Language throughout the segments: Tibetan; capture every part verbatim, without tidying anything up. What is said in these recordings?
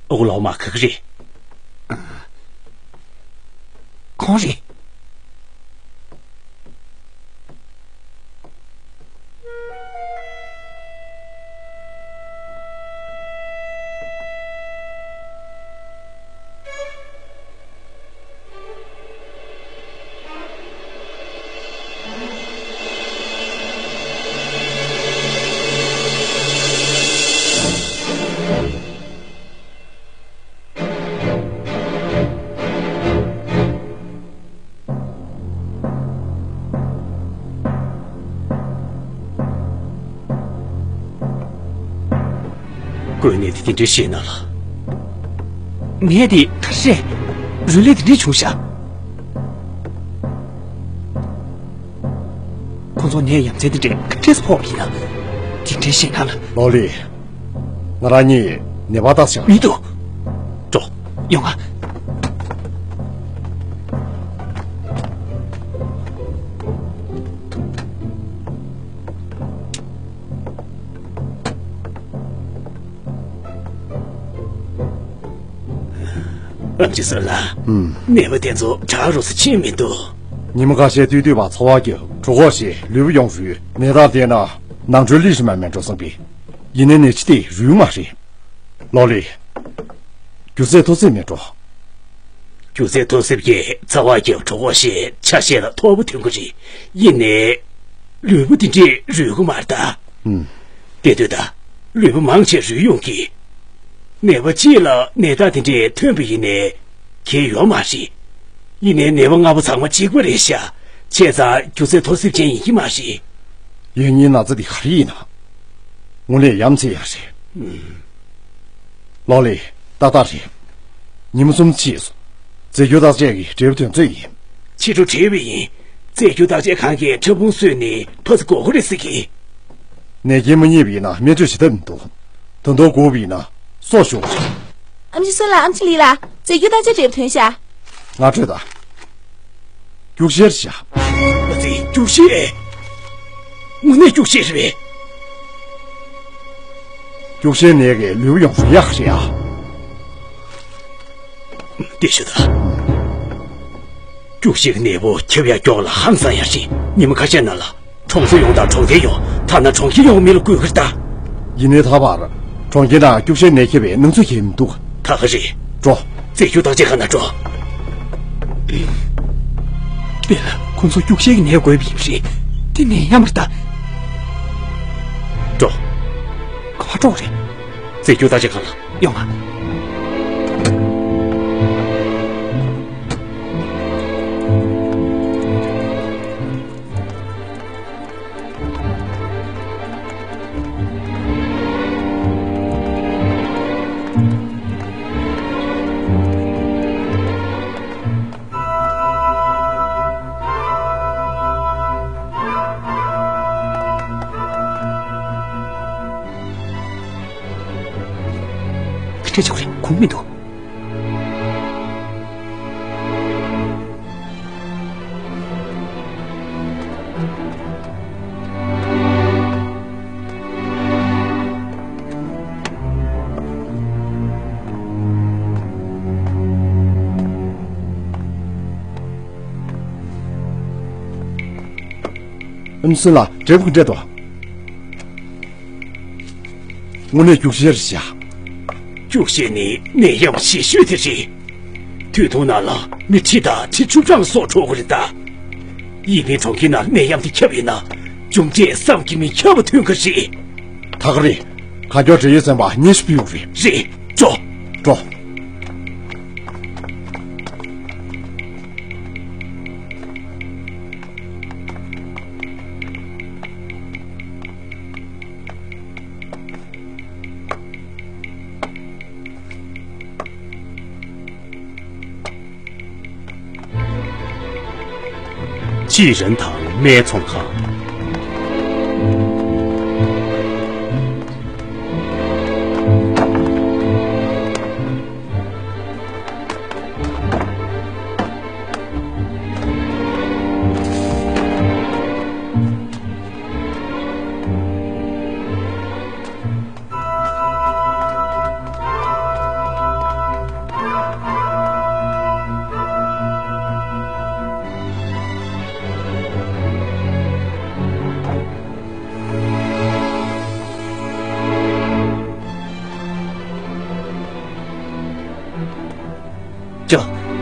ཨོ་ལོ་མ་ཁག་རེད། ཁོང་རེད། དངོས་གནས་དེ་དེ་འདྲའི་ཤེས་ན་ལ། ངས་དེ་ག་རེ་རེད། རུས་ལས་དེ་འདྲའི་བྱུང་ཤག་ཁོང་ཚོ་ནད་ཡ་མཚན་དེ་འདྲའི་ག་འདྲས་སུ་ཕོག་པ་ཡིན་ན། དེ་འདྲའི་ཤེས་ན་ལ། ལོ་ལི། ང་རང་གཉིས་ནད་པ་བརྟག་བྱ། མི་འདུག་འགྲོ། ཡོང་ང་། ཨམ་ཆི་སོ་ལ། ཨུམ། ནད་པ་དེ་ཚོ་དྲག་རོགས་སུ་ཕྱིན་མི་འདུག་ཉི་མ་ཁ་ཤས་སྟོད་སྟོད་པ་ཚ་བ་རྒྱབ། གྲོད་ཁོག་བཤལ། ལུས་པོ་ཡོངས་རུལ། ནད་རྟགས་དེ་ན་ནང་ཁྲོལ་ལི་ཧྲི་མ་མེད་འགྲོ་བསམ་པས། ཡིན་ནའི་ནད་གཞི་དེ་རུས་མ་རེད། ལོ་ལི། རྒྱུ་ཚད་མཐོ་ཚད་མེད་འགྲོ། རྒྱུ་ཚད་མཐོ་ཚད་ཀྱིས་ཚ་བ་རྒྱབ། གྲོད་ཁོག་བཤལ། ཆ་ཤས་ལ་ཐོར་བུ་ཐོན་གི་རེད། ཡིན་ནའི་ལུས་པོ་དེ་འདྲས་རུལ་གི་མ་རེད་ད། ཨུམ། དེ་དུས་ད་ལུས་པོ་མང་ཆེ་རུལ་ཡོང་གི། ནད་པ་གཅིག་ལ་ནད་རྟགས་དེ་འདྲས་ཐོན་པ་ཡིན་ནའི་གལ་ཡོད་མ་རེད། ཡིན་ནའི་ནད་པ་ལྔ་པོ་ཚང་མ་གཅིག་པ་རེད་ཤག་བྱས་ཙང་རྒྱུ་ཚད་མཐོ་ཚད་ཅན་ཡིན་གྱི་མ་རེད། ཡིན་ནའི་ན་ཚ་འདི་ག་རེ་ཡིན་ན། དངོས་གནས་ཡ་མཚན་ཡོད་རེད། ཨུམ། ལོ་ལི། ཏག་ཏག་རེད། ཉིན་མོ་གསུམ་ཕྱིན་སོང་། རྫས་འགྱུར་བརྟག་དཔྱད་ཀྱི་འབྲས་བུ་ཐོན་ཚོད་ཡིན། ཕྱི་དྲོ་བྲིས་པ་ཡིན། རྫས་འགྱུར་བརྟག་དཔྱད་ཁང་གིས་ཕྲ་ཕུང་བཟོས་ནས་ཕར་ཚུར་འགོག་གི་རེད་ཟེར་གི། ནད་རྐྱེན་མ་རྙེད་པ་ཡིན་ན་སྨན་བཅོས་བྱེད་ཐབས་མི་འདུག་ད་དུང་འགོག་པ་ཡིན་ན་སྲོག་ཤོར་བ་རེད། ཨམ་ཆི་སོ་ལ། ཨམ་ཆི་ལི་ལ། རྫས་འགྱུར་བརྟག་དཔྱད་འབྲས་བུ་ཐོན་ཤག་ང་སྤྲོད་དང་། སྐྱུག་བཤལ་བྱ། ཨ་ཙི། སྐྱུག་བཤལ། དངོས་གནས་སྐྱུག་བཤལ་རེད་པས། སྐྱུག་བཤལ་ནད་ཀྱིས་ལུས་པོ་ཡོངས་སུ་ཡག་རེད་ཨ། དེ་ཞུ་ད། སྐྱུག་བཤལ་གྱི་ནད་པོ་ཁྱབ་ཡག་མགྱོགས་ལ་ཧང་སང་ཡག་རེད། ཉི་མ་ཁ་ཤས་ནང་ལ། གྲོང་ཚོ་ཡོངས་དང་གྲོང་རྡལ་ཡོངས། ཐ་ན་གྲོང་ཁྱེར་ཡོངས་མི་ལ་འགོས་ཀྱི་རེད་ད། ཡིན་ནའི་ད་བར་གྲོང་ཁྱེར་ནང་སྐྱུག་བཤལ་ནད་ཁྱབ་པའི་སྣང་ཚུལ་གང་ཡང་མི་འདུག་ད་ག་རེད། འགྲོ། རྫས་འགྱུར་བརྟག་དཔྱད་ཁང་ནང་འགྲོ། དཔེ་ལ་ཁོང་ཚོ་སྐྱུག་བཤལ་གྱི་ནད་འགོས་པ་ཡིན་པ་རེད། དེ་ནད་ཡམས་རེད་ད། འགྲོ། ག་པར་འགྲོ་རེད། རྫས་འགྱུར་བརྟག་དཔྱད་ཁང་ལ། ཡོང་ང་། ཁྲིད་ཆོག་རེད། ཁུངས་མི་འདུག་ཨུན་སུན་ལ་འབྲས་བུ་འབྲས་དོ། དངོས་གནས་སྐྱུག་བཤལ་རེད་ཤག་སྐྱུག་བཤལ་ནི་ནད་ཡམས་ཞེ་ཤོས་དེ་རེད། དུས་ཐུང་ནང་ལ་མི་ཁྲི་དང་ཁྲི་བཅུ་གྲངས་སྲོག་འཕྲོག་གི་རེད་ད། ཡིན་ནའི་གྲོང་ཁྱེར་ནང་ནད་ཡམས་དེ་ཁྱབ་ཡིན་ན། རྒྱུ་འབྲས་བསམ་གྱིས་མི་ཁྱབ་པ་ཐོན་གྱི་རེད། ད་ག་རེད། གང་མགྱོགས་འབྲེལ་ཡོད་ཚན་པ་སྙན་ཞུ་ཕུལ་དགོས་རེད། རེད། འགྲོ། འགྲོ། ཅི་རན་དང་སྨད་ཚོང་ཁང་།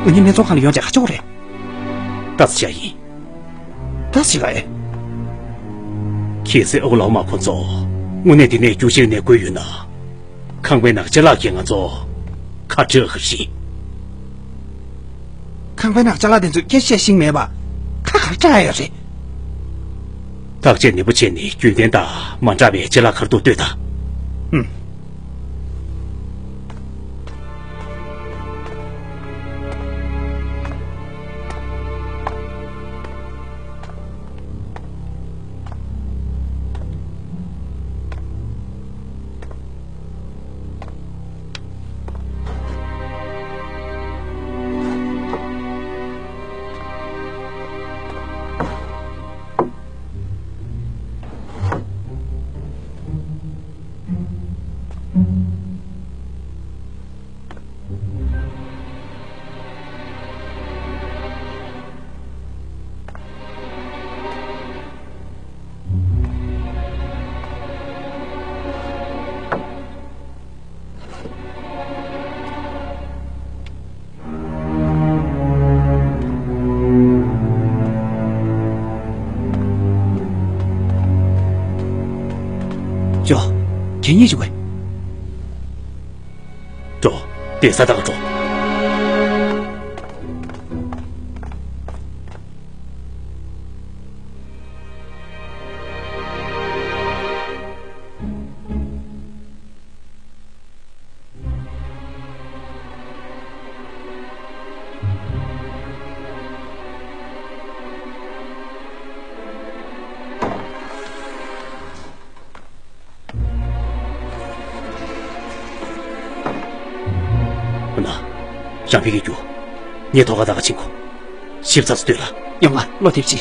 ང་གཉིས་སྨད་འཚོང་ཁང་ལ་ཡོང་བྱས་ག་ཆོག་རེད། ལྟ་ས་བྱ་ཡིན། ལྟ་ས་བྱེད་ག་ཨེ། ཁྱེད་ཚོས་ཨོ་ལའོ་མ་ཁོ་ཚོ་དངོས་གནས་དེ་ནས་རྒྱུག་ཤིང་ནས་བརྐོས་ཡོད་ན། ཁང་པའི་ནང་ཅ་ལག་གིས་ང་ཚོ་ཁ་བྲལ་ག་རེད། ཁང་པའི་ནང་ཅ་ལག་དེ་ཚོས་སྐད་ཆ་བཤད་ཤེས་མེད་པ། ཁ་ག་རེ་བྲལ་ཡོད་རེད། བརྟག་དཔྱད་ནན་པོ་བྱས་ནས་རྒྱུན་ལྡན་དང་མ་འདྲ་བའི་ཅ་ལག་ག་རེ་འདུག་ལྟོས་དང་། ཨུམ། ཅོ། ཁྱེད་གཉིས་ཀྱི་དགོས། འགྲོ། དེ་ས་དག་འགྲོ། ཨ་ན། རང་ཕེབས་ཀྱི་རྒྱུ། ངས་ཐོག་ཁ་ད་ག་ཕྱིན་གོ། ཞིབ་ཚགས་སུ་ལྟོས་ལ། ཡོང་ང་བློ་དེབ་ཅི།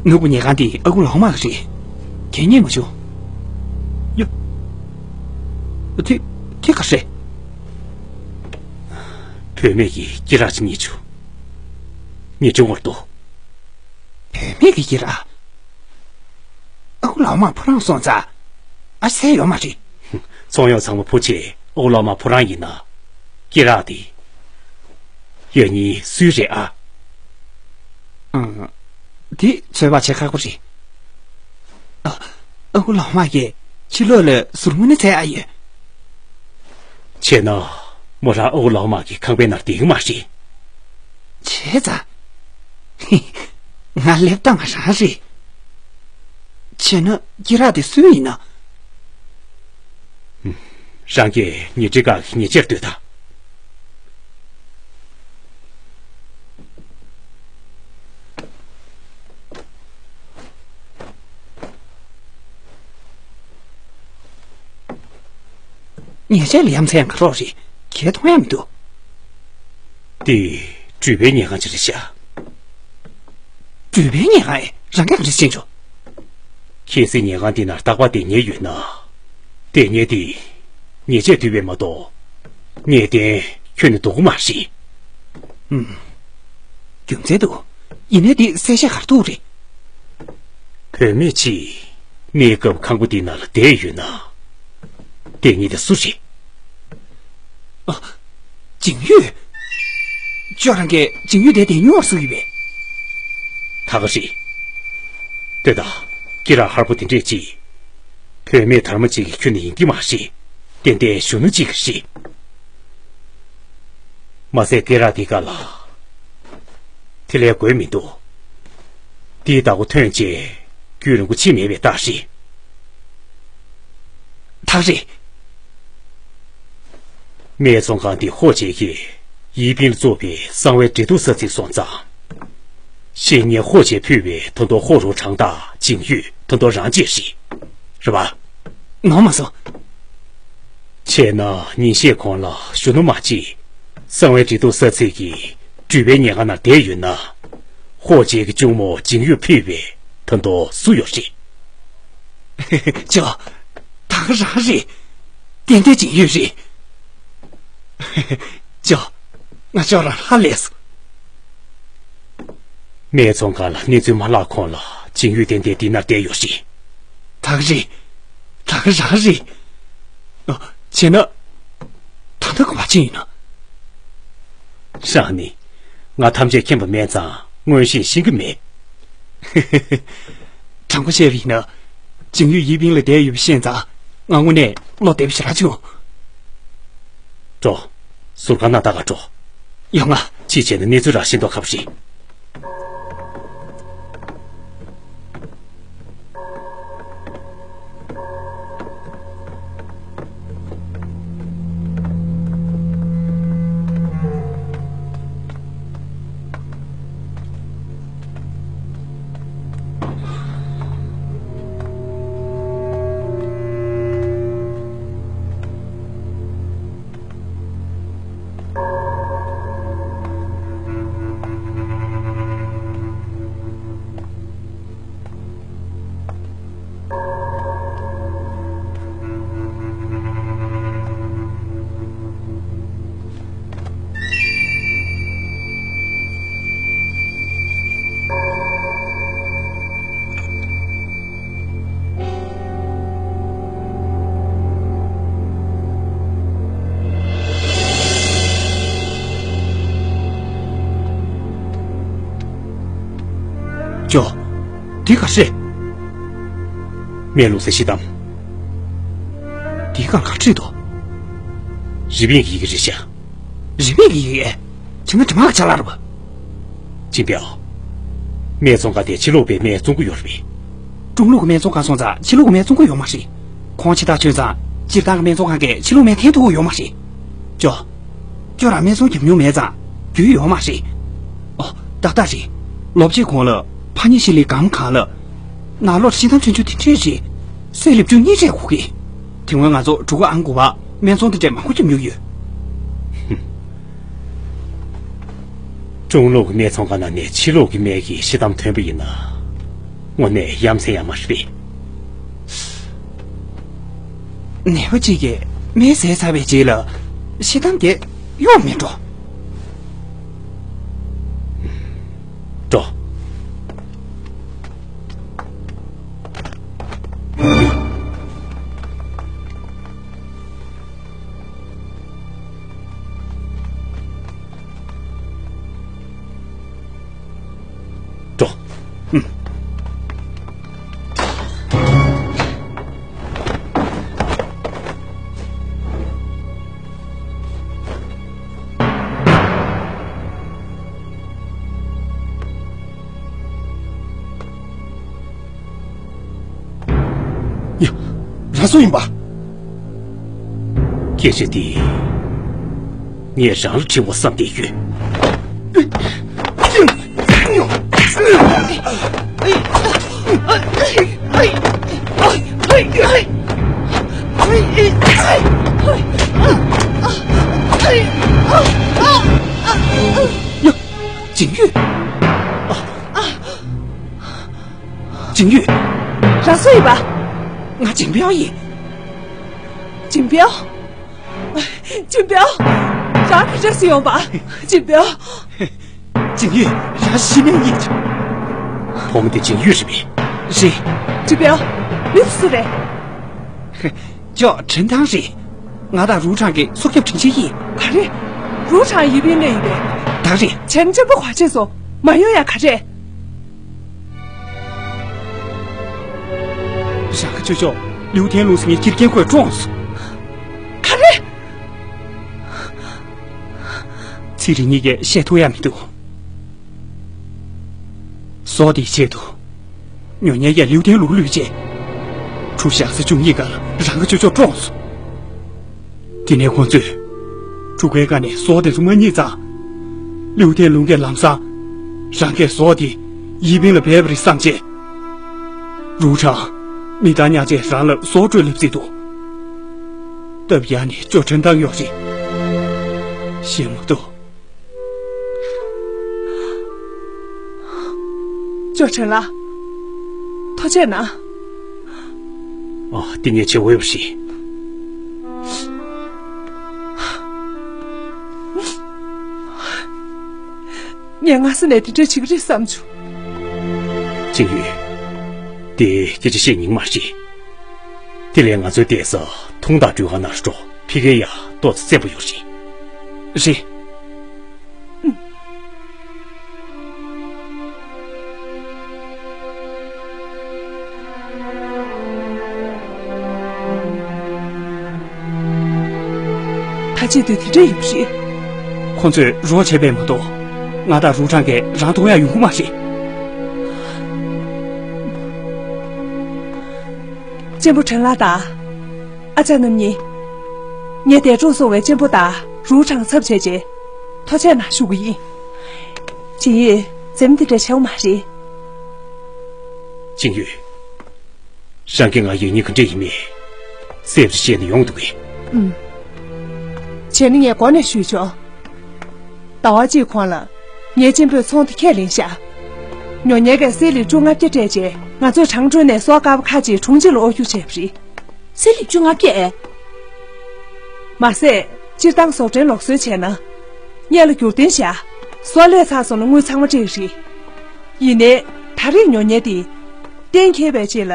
ནོར་བུ་ཉལ་ཁང་འདི་ཨ་ཁུ་ལགས་མ་གི་རེད། གད་སྙིགས་མ་བྱུང་། ཡ། དེ་དེ་ག་རེད། བུད་མེད་ཀྱི་སྐེ་རགས་ཅིག་རྙེད་བྱུང་། ངས་བྱུང་བར་འདུག་བུད་མེད་ཀྱི་སྐེ་རགས། ཨ་ཁུ་ལགས་མ་ཕོ་རང་སོང་ཙང་། ཨ་ཟེར་ཡོད་མ་རེད། ཚོང་གཡོག་ཚང་མ་བུ་ཆེ་ཨོ་ལོ་མ་ཕོ་རང་ཡིན་ན། སྐེ་རགས་དེ། ཡང་སྙིང་སུའི་རེད་ཨ། ཨང་། དེ་ཚོད་དཔག་བྱེད་ཁག་པོ་རེད། ཨ། ཨ་ཁུ་ལགས་མ་གིས་ཕྱི་ལོགས་ལ་ཟུར་ངོ་ནས་བཙལ་ཨ་ཡོད། བྱས་ན། མོ་རང་ཨོ་ལོ་མ་གི་ཁང་པའི་ནང་བསྡད་ཀྱི་མ་རེད། བྱས་ཙང་། ང་སླེབས་སྟངས་རང་རེད། བྱས་ན་སྐེ་རགས་དེ་སུའི་ཡིན་ན། རང་གིས་ཉལ་ཁྲིའི་སྒང་གི་ཉལ་ཆས་ལ་ལྟོས་དང་། ཉལ་ཆས་ལ་ཡ་མཚན་ཡང་ག་རོགས་རེད། གས་མཐོང་ཡ་མི་འདུག་འདི་འགྲུལ་པའི་ཉལ་ཁང་ཅིག་རེད་ཤག་འགྲུལ་པའི་ཉལ་ཁང་ཨེ། རང་གིས་ག་རེ་ཤེས་བྱུང་། ཁྱེད་ཚོས་ཉལ་ཁང་འདི་ནང་རྟག་པར་བསྡད་མཁན་ཡོད་ན། བསྡད་མཁན་དེ་ཉེས་ཆད་དུས་པས་མ་གཏོགས། ངེས་གཏན་ཁྱོན་ནས་འདུག་གི་མ་རེད། ཨུམ། རྒྱུ་མཚན་འདུག་ཡིན་ནའི་འདི་གསལ་བཤད་ག་རེ་འདུག་རེད། བུད་མེད་ཅིག་གནས་སྐབས་ཁང་པ་འདི་ནང་ལ་བསྡད་ཡོད་ན། དེ་ཉིད་དེ་སུ་རེད། ཨ། ཇིང་ཡུས། ཁྱོད་རང་གིས་ཇིང་ཡུས་དེ་བསྡད་ཉོ་བར་བཟོས་ཡོད་པས། ད་ག་རེད། ལྟོས་དང་། སྐེ་རགས་ཧར་པོ་དེ་འདྲས་ཅིག་བུད་མེད་དར་མ་ཅིག་གིས་ཁྱོན་ནས་ཡིན་གྱི་མ་རེད། ཏན་ཏན་གཞོན་ནུ་ཅིག་རེད། མ་ཟད་སྐེ་རགས་འདི་ག་ལ་དེ་ལས་དགོས་མི་འདུག་འདིའི་བདག་པོ་ཐོན་རྗེས་རྒྱུན་རིང་པོ་ཕྱིན་མེད་པའི་རྟགས་རེད། ཐག་རེད། སྨད་ཚོང་ཁང་འདི་ཧོ་ཅེ་གིས་ཡིས་པིན་ལ་གཙོས་པའི་གསང་བའི་འབྲེལ་གཏུག་ས་ཚིགས་སོང་ཙང་། བཤེས་གཉེན་ཧོ་ཅེས་ཕུལ་བའི་ད་དུང་ཧོ་རུ་གྲངས་རྟགས་ཇིང་ཡུས་ད་དུང་རང་གཅེས་རེད། རེད་པ། ནོར་མ་སོང་། བྱས་ན་ཉིན་ཤས་གོང་ལ་གཞོན་ནུ་མ་གཅིག་གསང་བའི་འབྲེལ་གཏུག་ས་ཚིགས་ཀྱི་འགྲུལ་པའི་ཉེན་ཁ་ནང་བསྡད་ཡོད་ན། ཧོ་ཅེ་གི་གཅུང་མོ་ཇིང་ཡུས་ཕུལ་བའི་ད་དུང་སུ་ཡོད་རེད། ཅོ། ད་ག་རང་རེད། ཏན་ཏན་ཇིང་ཡུས་རེད། ཅོ། ང་ཅོ་རང་ཧ་ལས་སོང་། སྨད་ཚོང་ཁང་ལ་གནས་ཚུལ་མ་ལྷག་གོང་ལ་ཇིང་ཡུས་ཏན་ཏན་འདི་ན་བསྡད་ཡོད་རེད། ད་ག་རེད། ད་ག་རང་རེད། ཨ། བྱས་ན། ད་ལྟ་ག་པར་ཕྱིན་ཡིན་ན། ཧྲང་ནི། ང་ཐམས་ཅད་མཁྱེན་པ་མེད་ཙང་མངོན་ཤེས་ཤེས་ཀྱི་མེད། དྲང་པོ་བཤད་པ་ཡིན་ན། ཇིང་ཡུས་ཡིས་པིན་ལ་བསྡད་ཡོད་པ་ཤེས་ཙང་ང་དངོས་གནས་བློ་བདེ་པོ་ཞེ་དྲག་བྱུང་། འགྲོ། ཟུར་ཁང་ནང་ད་ག་འགྲོ། ཡོང་ང་། ཅིས་བྱས་ན་གནས་ཚུལ་རང་ཤེས་མདོག་ཁ་པོ་རེད། ཅོ། འདི་ག་རེད། སྨན་བླུགས་སའི་ཤི་དམ། འདི་གར་ག་བྲིས་འདུག་རི་པིན་གྱི་ཡི་གེ་རེད་ཤག་རི་པིན་གྱི་ཡི་གེ། བྱས་ན་འདྲེ་དམག་གི་ཅ་ལག་རེད་པ། ཅིན་པའོ། སྨད་ཚོང་ཁང་དེ་ཕྱི་ལོགས་པའི་སྨན་བཙོང་གི་ཡོད་རེད་པས། ཀྲུང་ལུགས་ཀྱི་སྨན་བཙོང་ཁང་སོང་ཙང་ཕྱི་ལོགས་ཀྱི་སྨན་བཙོང་གི་ཡོད་མ་རེད། ཁོང་ཕྱི་ཐག་ཆོད་ཙང་སྤྱིར་བཏང་གི་སྨན་བཙོང་ཁང་གིས་ཕྱི་ལོགས་སྨན་འཐེན་ཐུབ་ཀྱི་ཡོད་མ་རེད། ཅོ། ཁྱོད་རང་སྨན་བཙོང་བརྒྱབ་མྱོང་མེད་ཙང་རྒྱུས་ཡོད་མ་རེད། ཨོ། ཏག་ཏག་རེད། ལོ་གཅིག་གོང་ལ་ཕ་ཉེ་ཤི་ལི་སྒམ་གང་ལ། ནང་ལོགས་ཤི་དམ་ཐོན་རྒྱུ་དེ་འདྲས་རེད། སྲོད་ལེབ་ཆུང་གཉིས་རེ་འགོར་གི། དེ་སྔོན་ང་ཚོ་གྲུ་གུ་ཨང་དགུ་པ་སྨན་ཚོང་དེ་འདྲས་མང་པོ་བརྒྱབ་མྱོང་ཡོད། ཀྲུང་ལུགས་ཀྱི་སྨན་ཚོང་ཁང་ནང་ནས་ཕྱི་ལུགས་ཀྱི་སྨན་གྱི་ཤི་དམ་ཐོན་པ་ཡིན་ན། དངོས་གནས་ཡ་མཚན་ཡང་མ་རེད་པས། ནད་པ་གཅིག་གིས་སྨན་བཟས་ཚར་བའི་རྗེས་ལ་ཤི་དམ་དེ་གཡོག་མེད་འགྲོ། འགྲོ། འགྲོ། ཨུམ། ཡ། རང་སུ་ཡིན་པ། སྐད་ཆ་འདི་ངས་རང་ལ་དྲི་བ་བསམ་བསྡད་ཡོད། ཡ། ཇིང་ཡུས། ཇིང་ཡུས། རང་སུ་ཡིན་པ། ང་ཇིང་པའོ་ཡིན། ཇིང་པའོ། ཇིང་པའོ། རང་ག་འདྲ་སེ་ཡོང་པ། ཇིང་པའོ། ཇིང་ཡུས་རང་ཤི་ནས་ཡིན། བུ་མོ་དེ་ཇིང་ཡུས་རེད་པས། རེད། ཅི་པའོ། མི་སུ་རེད། ཅོ་ཁྲེན་ཐང་རེད། ང་དང་རུའུ་ཁྲང་གི་སྲོག་སྐྱོབ་དྲིན་ཆེན་ཡིན། ག་རེ། རུའུ་ཁྲང་ཡི་པིན་ལས་ཡིན་པས། ད་རེད། བྱས་ན་གཅེན་པོ་ག་བྱས་སོང་། མ་ཡོང་ཡ་ག་རེད། རང་གི་ཅོ་ཅོ་ལིའུ་ཐན་ལུང་ཟེར་མཁན་ཁྱི་རྒན་ཁོས་བཀྲོངས་སོང་། ག་རེ། ཚེ་རིང་གཉིས་ཀས་བཤད་ཐུབ་ཡ་མི་འདུག་སྲོག་དེའི་ཆེད་དུ། ཉོ་ཉལ་གྱི་ལིའུ་ཐན་ལུང་བླུས་རྗེས། ཁྲུ་ཞག་ས་བཅུ་གཉིས་ཀར་རང་གི་ཅོ་ཅོ་བཀྲོངས་སོང་། དེ་ནས་ཁོང་ཚོས། ཁྲུ་ཁའི་ཀ་ནས་སྲོག་དེ་ཚོ་མ་རྙེད་ཙང་། ལིའུ་ཐན་ལུང་གིས་ལམ་སང་། རང་གི་སྲོག་དེ་ཡི་པིན་ལ་སྦས་པ་རེད་བསམ་རྗེས། རུའུ་ཁྲང་། མི་རྟག་ཉག་ཅེས་རང་ལ་སྲོག་སྤྲོད་ལབ་རྩིས་འདུག་སྟབས་ཡག་ནས་ཅོ་ཁྲེན་ཐང་ཡོད་རེད། ཞེ་མ་གཏོགས། ཅོ་ཁྲེན་ལགས། ཐུགས་རྗེ་གནང་། ཨ། དེ་ངས་བྱེད་འོས་པ་ཞིག་ངས་སྔ་ས་ནས་དེ་འདྲ་བྱེད་ཀྱི་རེད་བསམ་བྱུང་། ཅིན་ཡུས། དེ་སྐད་ཆ་བཤད་སྙིང་མ་རྗེ། དེ་ལས་ང་ཚོའི་བསྡད་ས་ཐུང་དང་སྤྲུལ་ཁང་ནང་འགྲོ། ཕ་གིར་ཡ་ཏོག་ཙམ་བཙན་པོ་ཡོད་རེད། རེད། ད་ཅི་དུས་དེ་འདྲ་ཡོད་རེད། ཁོ་ཚོས་རོགས་བྱས་པས་མ་གཏོགས། ང་དང་རུའུ་ཁྲང་གིས་རང་གཏོང་ཡ་ཡོང་གི་མ་རེད། གཅེན་པོ་ཁྲེན་ལགས་དང་། ཨ་ཅག་རྣམ་གཉིས། ངས་འདས་གྲོངས་སོང་བའི་གཅེན་པོ་དང་རུའུ་ཁྲང་ཚབ་བྱས་རྗེས། ཐུགས་རྗེ་གནང་ཞུ་གི་ཡིན། ཅིན་ཡུས། འཛེམ་དེ་འདྲ་བྱེད་དགོས་མ་རེད། ཅིན་ཡུས། རང་གིས་ང་ཡིག་རྙིང་ག་འདྲ་ཡིན་མིན། གསལ་པོ་བཤད་ན་ཡོང་འདུག་གས། ཨུམ། བྱས་ན་ངས་འགོ་ནས་ཞུས་ཆོག་ཟླ་བ་གཅིག་གོང་ལ། ངའི་གཅེན་པོས་ཚོང་དེ་ཁས་ལེན་ཤག་ཉོ་ཉལ་གྱི་སེ་ལི་བཅོ་ལྔ་བརྒྱ་སྤྲད་རྗེས། ང་ཚོས་ཁྲང་ཀྲོན་ནས་སོ་དཀར་པོ་ཁ་ཅིག་གྲོང་ཁྱེར་ལ་དབོར་རྒྱུ་བྱས་པ་རེད། སེ་ལི་བཅོ་ལྔ་བརྒྱ་ཨེ། མ་ཟད། སྤྱིར་བཏང་ཟོག་འདྲེན་ལུགས་སྲོལ་བྱས་ན། སྔོན་ལ་བསྒྱུར་བསྟན་བཞག་སོ་ལས་ཚར་སོང་ན་དངུལ་ཚང་མ་སྤྲད་ཀྱི་རེད། ཡིན་ནའི། ད་རེས་ཉོ་ཉལ་དེ། གཏན་འཁེལ་བའི་རྗེས་ལ།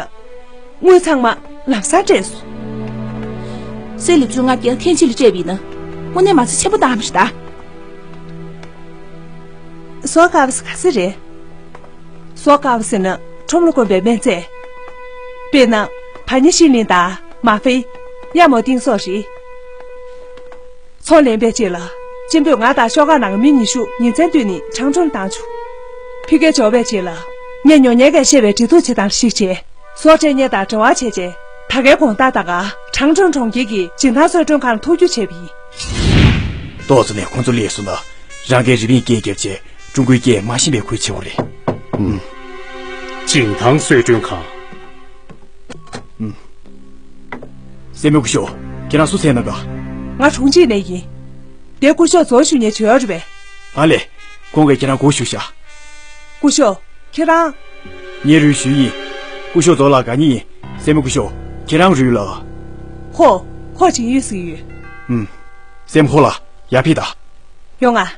དངུལ་ཚང་མ་ལམ་སང་སྤྲད་སོང་། སེ་ལི་བཅོ་ལྔ་བརྒྱ་ཐེངས་གཅིག་ལ་སྤྲད་པ་ཡིན་ན། དངོས་གནས་མ་རྩ་ཆེན་པོ་བཏང་བ་རེད་ད། སོ་དཀར་པོ་ཟེར་ག་ཟེ་རེད། སོ་དཀར་པོ་ཟེར་ན་ཁྲོམ་ལ་དཀོན་པའི་སྨན་རྫས། དཔེར་ན། བ་ཉ་ཤི་ལིན་དང་མ་ཧྥེ། ཡ་མོ་ཏིང་སོགས་རེད། ཚོང་ལེན་པའི་རྗེས་ལ། གཅེན་པོས་ང་དང་ཤོག་ཁག་ནང་གི་མི་ཉི་ཤུ་ཉིན་མཚན་བསྟུན་ནས་ཁྲང་ཀྲོན་བཏང་བྱུང་། ཕ་གིར་འབྱོར་བའི་རྗེས་ལ། ངས་ཉོ་ཉལ་གྱིས་བཤད་པའི་འབྲེལ་གཏུག་བྱེད་སྟངས་ཤིག་བྱས། སོ་སྤྲད་མཁན་དང་འབྲེལ་བ་བྱས་རྗེས། ད་གའི་དགོང་དག་ད་ག་ཁྲང་ཀྲོན་གྲོང་ཁྱེར་གྱི་འཇིན་ཐང་གསོལ་མགྲོན་ཁང་ལ་ཐུག་རྒྱུ་བྱས་པ་ཡིན། ཏོག་ཙམ་ནས་ཁོང་ཚོ་སླེབས་སོང་ན། རང་གིས་རི་པིན་སྐད་བརྒྱབ་རྗེས། ཀྲུང་གོའི་སྐད་མ་ཤེས་པའི་ཁུལ་བྱེད་དགོས་རེད། ཨུམ། འཇིན་ཐང་གསོལ་མགྲོན་ཁང་། ཨུམ། སྲས་མོ་སྐུ་ཞབས། ཁྱེད་རང་སུ་ཟེར་ན་དགའ། ང་གྲོང་ཁྱེར་ནས་ཡིན། དེ་སྐུ་ཞབས་ཛོ་ཞུ་མཁན་བྱོས་རེད་པས། ཨ་ལས། ཁོང་གིས་ཁྱེད་རང་སྒུག་བཞུགས་ཤག་སྐུ་ཞབས། ཁྱེད་རང་། ངས་རུས་ཞུས་ཡིན། སྐུ་ཞབས་ཛོ་ལགས་དགའ་ཉེ་ཡིན། སྲས་མོ་སྐུ་ཞབས། ཁྱེད་རང་རུས་ལ། ཧོ། ཧོ་ཅིན་ཡུས་ཟེར་གྱི་ཡོད། ཨུམ། སྲས་མོ་ཧོ་ལགས། ཡར་ཕེབས་དང་། ཡོང་ང་།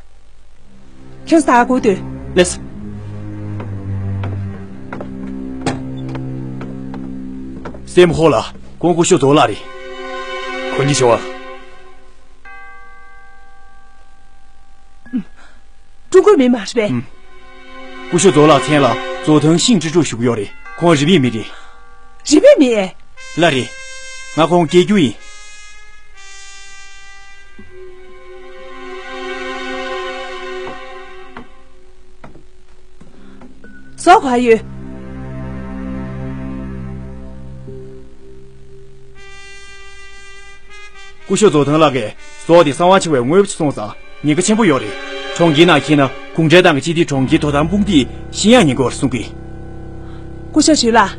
ཁྱོད་ད་ག་སྒུག་སྡོད། ལགས་སོ། སྲས་མོ་ཧོ་ལགས། ཁོང་སྐུ་ཞབས་ཛོ་ལགས་རེད། ཁོང་གཉིས་བྱེད་པ། ཀྲུང་གོའི་མི་མ་རེད་པས། ཨུམ། སྐུ་ཞབས་ཛོ་ལགས་མཚན་ལ་ཛོ་ཐང་ཤིང་ཀྲི་ཀྲུའུ་ཞུ་གི་ཡོད་རེད། ཁོང་རི་པིན་མི་རེད། རི་པིན་མི་ཨེ། ལགས་རེད། ང་ཁོང་སྐད་སྒྱུར་ཡིན། ཟོག་ག་ཡོད། སྐུ་ཞབས་ཛོ་ཐང་ལགས་ཀྱིས་ཟོག་དེ་གསང་བ་ཆེ་བའི་དངོས་པོ་ཅིག་སོང་ཙང་ཉེན་ཁ་ཆེན་པོ་ཡོད་རེད། གྲོང་ཁྱེར་ནང་འཁྱེར་ན་གུང་ཁྲན་ཏང་གི་སྤྱི་བདེ་གྲོང་ཁྱེར་དོ་དམ་དཔུང་སྡེས་ཤི་ཡག་ཉེན་ཁ་ཡོད་རེད་གསུང་གི། སྐུ་ཞབས་ཞུས་ལགས།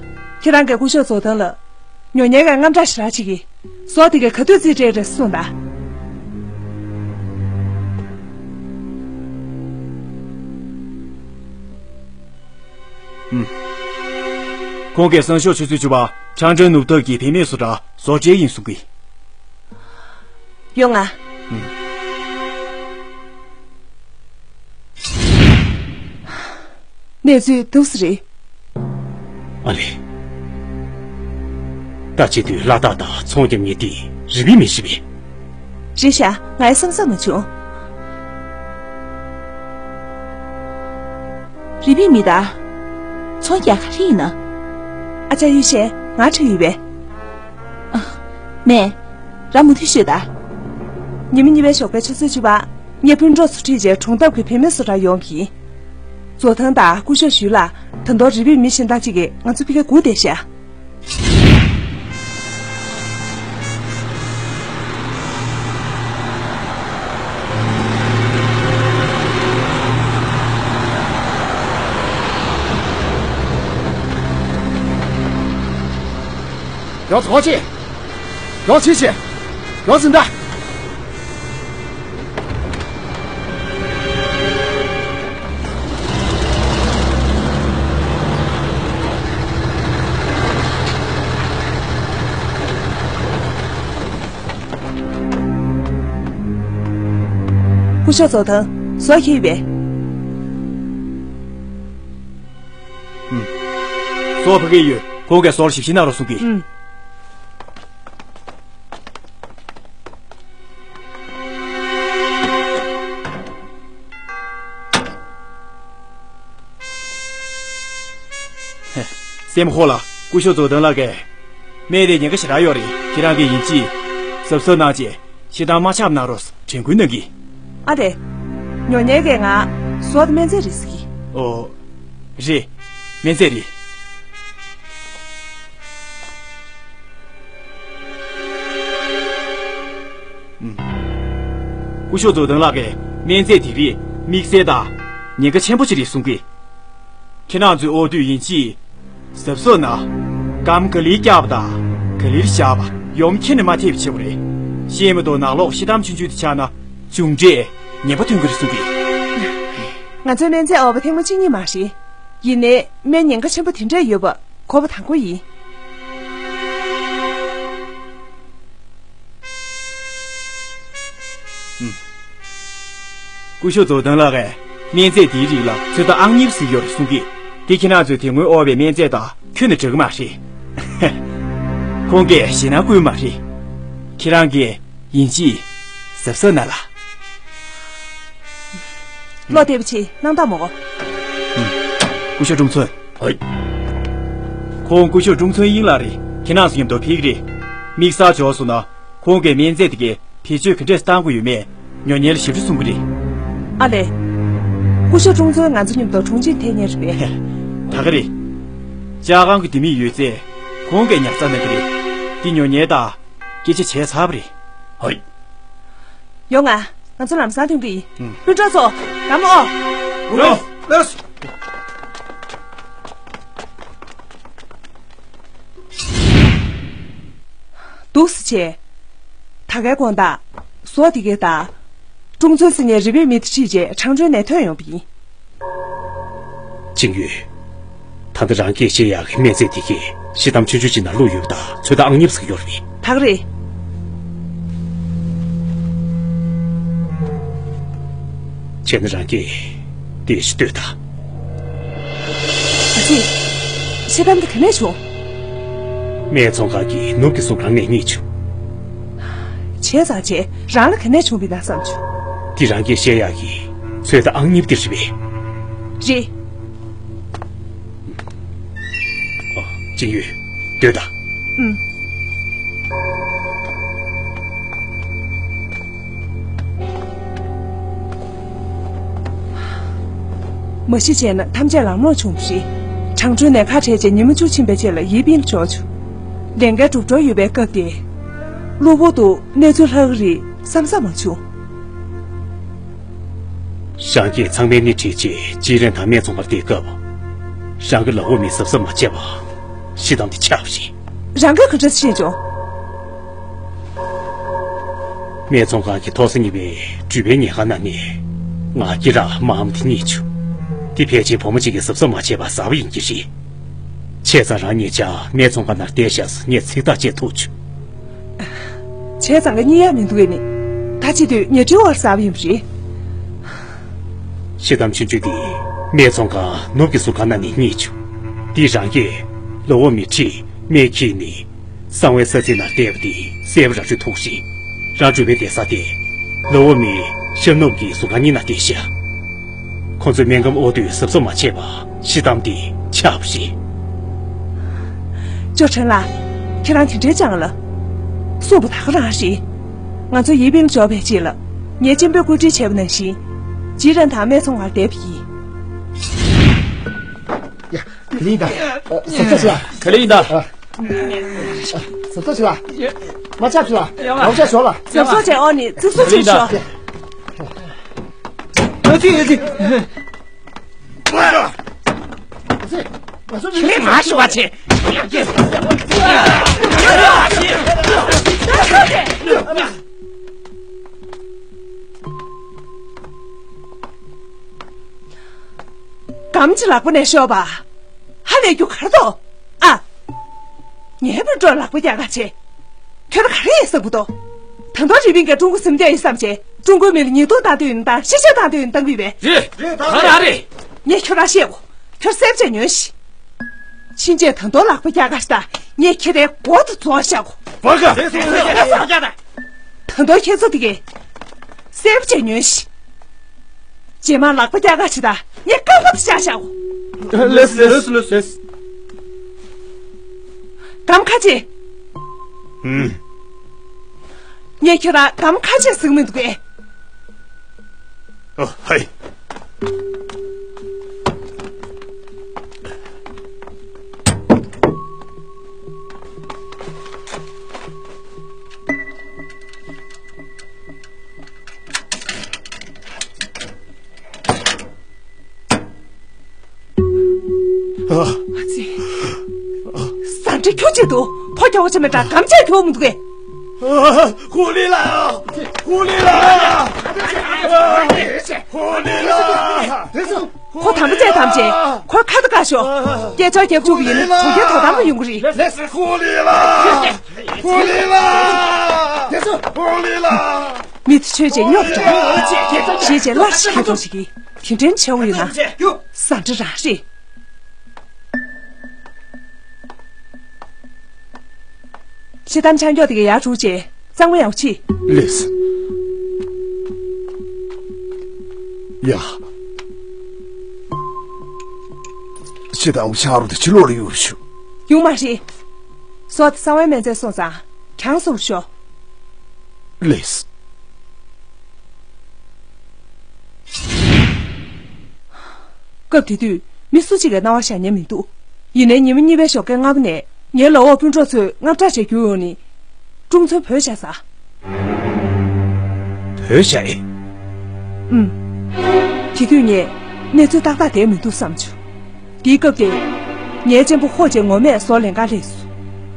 ཁྱེད་རང་གིས་སྐུ་ཞབས་ཛོ་ཐང་ལ། ཉོ་ཉལ་གྱི་དངངས་སྐྲག་ཞེ་དྲག་བྱེད་ཀྱི། ཟོག་དེ་གས་ག་དུས་རྩིས་སྤྲད་རེད་གསུངས་དང་། ཨུམ། ཁོང་གིས་སང་ཞོགས་ཆུ་ཚོད་བཅུ་པར་ཁྲང་ཀྲོན་ནུབ་ཐག་གི་བུད་མེད་བཟོ་གྲྭར་ཟོག་སྤྲད་ཡིན་གསུང་གི། ཡོང་ང་། ཨུམ། གནས་ཚུལ་འདུག་སེ་རེད། ཨ་ལེ། ད་བྱེད་དུས་ལ་དྭགས་དང་ཚོང་རྒྱག་མཁན་དེ་རི་པིན་མི་ཞིག་རེད་པས། རེད་ཤག་ང་ཡང་བསམ་བསམ་མ་བྱུང་། རི་པིན་མི་ད། ཚོང་རྒྱག་ག་རེ་ཡིན་ན། ཨ་ཅག་ཡུས་ཤེས་ང་ཁྲིད་ཡོད་པས། ཨ། མེད། རང་མུ་མཐུད་ཤོད་ད། ཉི་མ་གཉིས་པའི་ཞོགས་པའི་ཆུ་ཚོད་བཅུ་པ། ངས་སྤུན་གྲོགས་ཚོ་ཁྲིད་བྱས་གྲོང་འདབས་ཀྱི་བུད་མེད་ཚོ་འདྲ་ཡོང་གི། ཛོ་ཐང་དང་སྐུ་ཞབས་ཞུས་ལགས་ད་དུང་རི་པིན་མི་གཞན་དག་ཅིག་གིས་ང་ཚོ་ཕ་གིར་སྒུག་བསྡད་ཤག་ཡོང་ཚོགས་ཆེ། ཡོང་ཆེ་ཆེ། ཡོང་ཟིན་ད། སྐུ་ཞབས་ཛོ་ཐང་ཟོ་ཁྱེར་ཡོད་པས། ཨུམ། ཟོ་ཕ་གིར་ཡོད། ཁོང་གིས་ཟོར་ཞིབ་བཤེར་གནང་རོགས་གསུང་གི། ཨུམ། སེམས་ཁོ་ལ་སྐུ་ཞབས་ཛོ་ཐང་ལགས་ཀྱིས་སྨན་དེ་ཉེན་ཁ་ཞེ་དྲག་ཡོད་རེད། ཁྱེད་རང་གིས་ཡིན་གཅིག་གཟབ་གཟབ་གནང་བྱས་ཤི་སྟངས་མ་ཆགས་གནང་རོགས་དྲན་སྐུལ་གནང་གི། ཨ་རེད། ཉོ་མཁན་གྱིས་ང་ཟོ་དང་སྨན་རྫས་རེད་ཟེར་གི། ཨོ། རེད། སྨན་རྫས་རེད། ཨུམ། སྐུ་ཞབས་ཛོ་ཐང་ལགས་ཀྱིས་སྨན་རྫས་དེ་རིགས་དམིགས་བསལ་དང་ཉེན་ཁ་ཆེན་པོ་ཅིག་རེད་གསུང་གི། ཁྱེད་རང་ཚོས་དབོར་དུས་ཡིན་གཅིག་གཟབ་གཟབ་གནང་། སྐམ་ག་ལེར་བཀྱག་པ་དང་ག་ལེར་བཞག་པ། ཡོམ་ཁྱོན་ནས་མ་ཐེབས་པ་བྱེད་དགོས་རེད། ཤེས་མ་གཏོགས་ནང་ལོགས་ཤི་སྟངས་ཆུང་ཆུང་དེ་ཆགས་ན་མཇུག་འབྲས་ངན་པ་ཐོན་གྱི་རེད་གསུང་གི། ང་ཚོའི་སྨན་རྫས་དབོར་བ་ཐེངས་མ་གཅིག་གཉིས་མ་རེད། ཡིན་ནའི་སྨན་ཉེན་ཁ་ཆེན་པོ་དེ་འདྲས་ཡོད་པ་གོ་བ་དང་པོ་ཡིན། ཨུམ། སྐུ་ཞབས་ཛོ་ཐང་ལགས་ཀྱིས་སྨན་རྫས་དེའི་རིགས་ལ་ཚོད་ལྟ་ཨང་གཉིས་པ་ཟེར་ཡོད་རེད་གསུང་གི། དེ་ཁྱེད་རང་ཚོས་དེ་སྔོན་དབོར་བའི་སྨན་རྫས་དང་ཁྱོན་ནས་འདྲ་གི་མ་རེད། ཁོང་གིས་ཞེད་སྣང་སྐུལ་མ་རེད། ཁྱེད་རང་གིས་ཡིན་གཅིག་གཟབ་གཟབ་གནང་ལ། ལོ་བདེ་པོ་བྱེད་གནང་དང་མོ། ཨུམ། སྐུ་ཞབས་ཀྲུང་ཚོན། ཧོꯏ། ཁོང་སྐུ་ཞབས་ཀྲུང་ཚོན་དབྱིང་ལགས་རེད། ཁྱེད་རང་ཚོ་མཉམ་དུ་ཕེབས་ཀྱི་རེད། དམིགས་བསལ་འབྱོར་སོང་ན་ཁོང་གིས་སྨན་རྫས་དེ་གའི་བེད་སྤྱོད་ག་འདྲས་བཏང་དགོས་ཡོད་མེད་ཉོ་མཁན་ལ་ཞིབ་ཕྲ་གསུང་གི་རེད། ཨ་ལས། སྐུ་ཞབས་ཀྲུང་ཚོན་ང་ཚོ་མཉམ་དུ་གྲོང་ཁྱེར་ཐད་མཁན་རེད་པས། ད་ག་རེད། ལྕགས་ཁང་གི་ལྡེ་མིག་ཡོད་ཚད་ཁོང་གིས་ཉར་ཚགས་གནང་གི་རེད། འདི་ཉོ་མཁན་དང་སྐད་ཆ་བྱས་ཚར་བ་རེད། ཧོ། ཡོང་ང་། ང་ཚོ་ལམ་སང་ཐོན་གི་ཡིན། ཨུམ། སྤུན་གྲོགས་ཚོ། ལམ་འོ། ལོས། ལོས། འདུག་སེ་བྱས། ད་གའི་དགོང་དག་ཟོ་དེ་གའི་དང་། ཀྲུང་ཚོན་ཟེར་མཁན་རི་པིན་མི་དེ་ཁྲིད་རྗེས་ཁྲང་ཀྲོའུ་ནས་ཐོན་ཡོང་བ་ཡིན། ཅིང་ཡུས། ད་ལྟ་རང་གིས་བཤད་ཡག་གི་སྨན་རྫས་དེ་གས་ཤི་གཏམ་ཆུང་ཆུང་ཅིག་ནང་བླུགས་ཡོད་པ་དང་ཚོད་ལྟ་ཨང་གཉིས་པ་ཟིག་ཡོད་རེད། ད་ག་རེད། བྱས་ན་རང་གིས་དེ་ཞིག་ལྟོས་དང་། ཨ་ཙི། ཤི་གཏམ་དེ་ག་ནས་བྱུང་། སྨན་ཚོང་ཁང་གི་ནུབ་ཀྱི་ཟུར་ཁང་ནས་རྙེད་བྱུང་། བྱས་ཙང་བྱས་རང་ལ་ག་ནས་བྱུང་བ་ཡིན་ན་བསམ་བྱུང་། འདི་རང་གིས་བཤད་ཡག་གི་ཚོད་ལྟ་ཨང་གཉིས་པ་དེ་རེད་པས། རེད། ཨོ། ཅིང་ཡུས། སྡོད་དང་། ཨུམ། མ་གཞི་བྱས་ན་ཐམས་ཅད་ལམ་ལྷོང་བྱུང་བ་རེད། ཁྲང་ཀྲོའུ་ནས་ཁ་བྲལ་རྗེས་ཉི་མ་བཅུ་ཕྱིན་པའི་རྗེས་ལ་ཡེ་པིན་ལ་འབྱོར་བྱུང་། ལས་འགན་གྲུབ་འགྲོ་ཡོད་པའི་སྐབས་དེ། གློ་བུར་དུ་གནས་ཚུལ་ལྷག་གི་རེད་བསམ་བསམ་མ་བྱུང་། རང་གིས་ཚང་མའི་སྣེ་ཁྲིད་རྗེས་ཅི་རན་དང་སྨན་ཚོང་ཁང་དེའི་སྐབས། རང་གི་ལག་འོག་མི་གཟབ་གཟབ་མ་བྱས་པ། ཤི་གཏམ་དེ་ཆགས་པ་རེད། རང་གིས་ག་འདྲ་ཤེས་བྱུང་། སྨན་ཚོང་ཁང་གི་ཐོག་ས་གཉིས་པའི་འགྲུལ་པའི་ཉལ་ཁང་ནང་ནས་ང་སྐེ་རགས་དམར་མོ་དེ་རྙེད་བྱུང་། དེ་ཕལ་ཆེར་བུ་མོ་གཅིག་གིས་གཟབ་གཟབ་མ་བྱས་པར་ཟ་བ་ཡིན་གྱི་རེད། བྱས་ཙང་རང་ཉེ་ཆར་སྨན་ཚོང་ཁང་ནང་བསྡད་བཞག་སོང་ངས་ཚིག་ཐག་བཅད་ཐུབ་བྱུང་། བྱས་ཙང་ག་རྙེད་ཡག་མི་འདུག་ཨེ་ནི། ད་བྱེད་དུས་ཉལ་ཁྲིའི་འོག་ཟ་བ་ཡིན་པ་རེད། ཤི་གཏམ་ཆུང་ཆུང་དེ་སྨན་ཚོང་ཁང་ནུབ་ཀྱི་ཟུར་ཁང་ནང་ནས་རྙེད་བྱུང་། དེ་རང་གིས་ ལོ་བོ་མི་ཁྲིད་སྨད་ཁྱིས་ནི་གསང་བའི་ས་ཚིགས་ནང་བསྡད་པ་དེ་གསལ་པོ་རང་ཚོས་ཐུག་ཤིང་། རང་གྲུབ་པའི་བསྡད་ས་དེ་ལོ་བོ་མི་ཤར་ནུབ་ཀྱི་ཟུར་ཁང་གཉིས་ནང་བསྡད་ཤག་ཁོང་ཚོས་སྨན་ཁབ་དབོར་དུས་གཟབ་གཟབ་མ་བྱས་པར་ཤི་གཏམ་དེ་ཆགས་པ་རེད། ཅོ་ཁྲེན་ལགས། ཁྱེད་རང་དེ་འདྲའི་སྤྱང་ལ། གསུངས་པ་ད་ག་རང་རེད། ང་ཚོ་ཡེ་པིན་འབྱོར་བའི་རྗེས་ལ། ངས་གཅེན་པོས་བཀོད་སྒྲིག་བྱས་པ་ནང་བཞིན། ཇི་རན་དང་སྨད་འཚོང་ཁང་བསྡད་པ་ཡིན། ཡ། ག་ལེ་ཡིན་ད། གཟབ་གཟབ་བྱོས་ལ། ག་ལེ་ཡིན་ད། གཟབ་གཟབ་བྱོས་ལ། མ་ཆག་བྱོས་ལ། རོགས་ཆག་ཤོག་ལ། གཟབ་གཟབ་བྱས་ཨོ་ནི་ཙིག་ཙིག་བྱོས་ཤོག་ཁྱེད་ལས་མ་ཞུ་བ་ཆེ། གམ་གྱི་ལག་པ་ནས་ཤོར་བ། ཧ་ལས་རྒྱུ་གར་དོ། ཨ། ངའི་སྤུན་གྲོགས་ལག་པ་རྒྱག་ག་ཆེ། ཁྱོད་ག་རེ་ཡིན་བསམ་གི་འདུག་ད་དུང་རི་པིན་གྱིས་ཀྲུང་གོ་སེམས་ཁྲལ་ཡིན་བསམ་བྱས་ཀྲུང་གོའི་མི་ལ་ཉེས་རྡུང་བཏང་འདོད་ཡིན་དང་ཤི་བཤོལ་བཏང་འདོད་ཡིན་བཏང་གི་ཡོད་པས། རེད། རེད་ད་རང་རེད། ངས་ཁྱོད་རང་བཤད་གོ། ཁྱོད་སེམས་ཁྲལ་ཉོན་ཞིག་ཕྱིན་ཆད་ད་དུང་ལག་པ་རྒྱག་ག་ཞིག་དང་ངས་ཁྱེད་རའི་མགོ་དེ་བཙོང་བཞག་གོ། བར་ག་ད་དུང་ཁྱེད་ཚོ་དེ་གས་སེམས་ཁྲལ་ཉོན་ཞིག་རྗེས་མ་ལག་པ་རྒྱག་ག་ཞིག་དང་ངས་རྐང་པ་དེ་བཅག་བཞག་གོ། ལེས་ལེས་ལེས་ལེས། གམ་ཁ་ཆེ། ཨུམ། ངས་ཁྱེད་རང་གམ་ཁ་ཆེ་ཟིག་མི་འདུག་གས། ཨ་ཧའི། ཨ་ཙི། ཟ་འདྲེ་ཁྱོད་ཅིག་ཏུ་ཕོ་རྒྱག་པ་ཆེ་མེད་དྲ་གམ་ཆ་ཁྱོད་མི་འདུག་གས། ཧུ་ལི་ལ། ཧུ་ལི་ལ། ཧུ་ལི་ལ། ཁོ་དམ་པ་བཙལ་དམ་བྱས་ཁོའི་ཁ་ཏ་བཀག་ཤོག་སྐད་ཆ་རྒྱབ་བཅུག་གི་ཡིན་ན་གྲོང་ཁྱེར་དོ་དམ་པ་ཡོང་གི་རེད། ཧུ་ལི་ལ། ཧུ་ལི་ལ། ཧུ་ལི་ལ། མི་དེ་ཆོས་བྱེད་སྙོབ་འགྲོ། ཞེས་བྱས་སླར་ཞིག་སྐད་གྲོགས་ཤིག་གིས་དེ་འདྲའི་བྱེད་འོ་ཡོད་ན། ཟ་འདྲེ་རང་རེད། ཤི་གཏམ་ཆང་སྐྱོག་དེ་ག་ཡར་དྲུག་བྱས་གཙང་མ་ཡག་ཕྱིས། ལེས། ཡ། ཤི་གཏམ་ཆང་རུ་དེ་ཕྱི་ལོགས་ལ་ཡོད་ཞུ། ཡོང་མ་རེད། སོགས་གསང་བའི་སྨན་རྫས་སོང་ཙང་གྱང་སོར་ཤོག་ལེས། སྐབས་དེ་དུས་མི་སུ་གཅིག་གིས་སྣང་བ་བཞག་མཁན་མི་འདུག་ཡིན་ནའི་ཉི་མ་གཉིས་པའི་ཞོགས་ཀའི་སྔ་པོ་ནས་ངའི་ལོ་འོག་སྤུན་གྲོགས་ཚོས་དངངས་སྐྲག་བྱས་རྒྱུགས་ཡོང་ནས། ཀྲུང་ཚོའི་བོད་བཞག་ས། བོད་བཞག་ཨེ། ཨུམ། དེ་དུས་ངས་གནས་ཚུལ་ཏག་ཏག་བསྡད་མི་འདུག་བསམ་བྱུང་། དེའི་སྐབས་དེ། ངའི་གཅེན་པོ་ཧོ་ཅེ་ངོ་མས་བཟོ་ལེན་ག་སླེབས་སོང་།